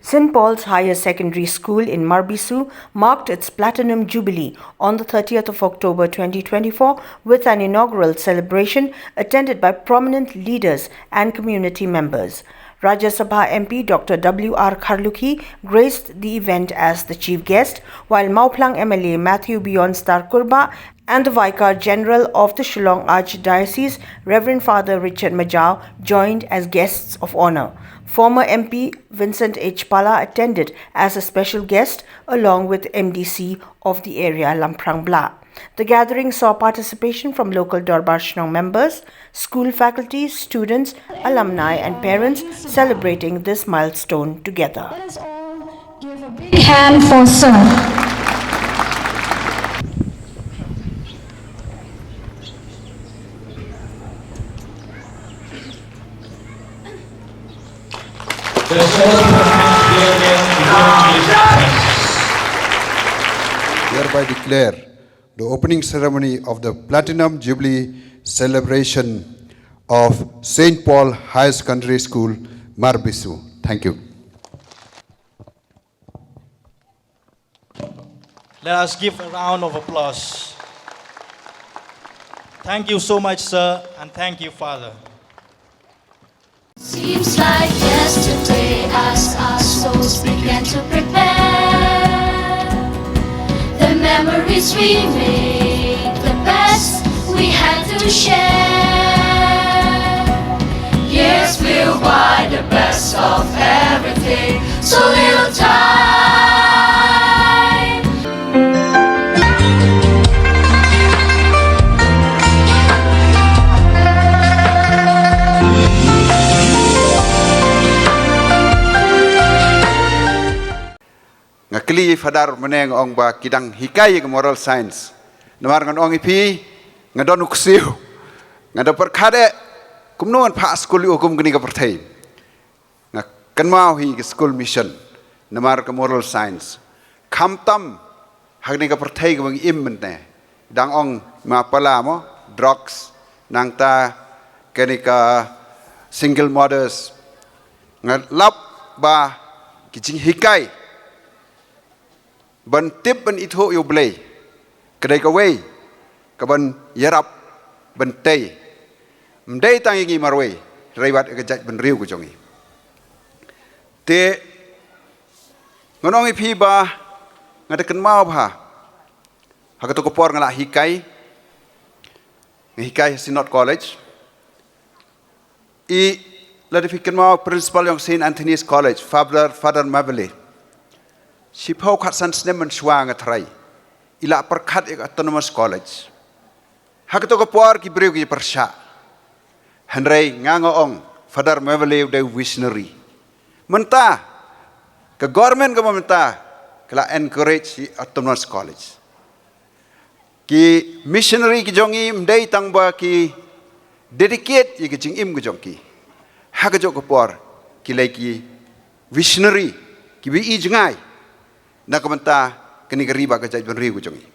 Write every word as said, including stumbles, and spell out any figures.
Saint Paul's Higher Secondary School in Marbisu marked its Platinum Jubilee on the thirtieth of October twenty twenty-four with an inaugural celebration attended by prominent leaders and community members. Rajya Sabha M P Doctor W R Kharlukhi graced the event as the chief guest, while Mawphlang M L A Matthew Beyondstar Kurbah and the Vicar General of the Shillong Archdiocese, Reverend Father Richard Majaw, joined as guests of honor. Former M P Vincent H Pala attended as a special guest along with M D C of the area, Lamphrang Blah. The gathering saw participation from local Dorbar Shnong members, school faculty, students, alumni, and parents celebrating this milestone together. Let us all give a big hand for Sir. Hereby declare the opening ceremony of the Platinum Jubilee celebration of Saint Paul Higher Secondary School, Marbisu. Thank you. Let us give a round of applause. Thank you so much, sir, and thank you, Father. Seems like yesterday as our souls began to prepare. The memories we made, the best we had to share. Years flew by, the best of everything, so little time. Nga kylli Father mynne, nga ong ba ki dang hikai ïa ka moral science. Namar ngan ong ïa phi, nga don u ksiew. Nga da pyrkhat eh, kumno ngan phah skul ïa u kum kane ka pyrthei. Nga kynmaw hi ka school mission namar ka moral science. Khamtam ha kane ka pyrthei kaba ngi im mynne, dang ong ma pala mo, drugs, nangta kane ka single mothers. Nga lap ba ki jinghikai ban tip ban ithuh ïa U Blei ka dei kawei kaban ïarap ban tei, ym dei tang ïa ngi marwei, hynrei wat ïa ka jaitbynriew ka jong ngi. Te ngan ong ïa phi ba nga da kynmaw bha ha kato ka por nga la hikai, nga hikai ha Synod College. I lada phi kynmaw principal jong Saint Anthony's College, Father, Father Mavele. Shiphew khatsan snem mynshuwa nga tharai i la pyrkhat ïa ka autonomous college. Ha kato ka por ki briew ki pyrshah. Hynrei nga nga ong Father Mavele u dei u visionary. Mynta ka government ka mynta ka la encourage ïa autonomous college. Ki missionary ki jong ngi ym dei tang ba ki dedicate ïa ki jingim ki jong ki. Ha kajuh ka por ki lei ki visionary, kiba i jngai na ka bynta kane ka ri bad ka jaitbynriew ka jong ngi.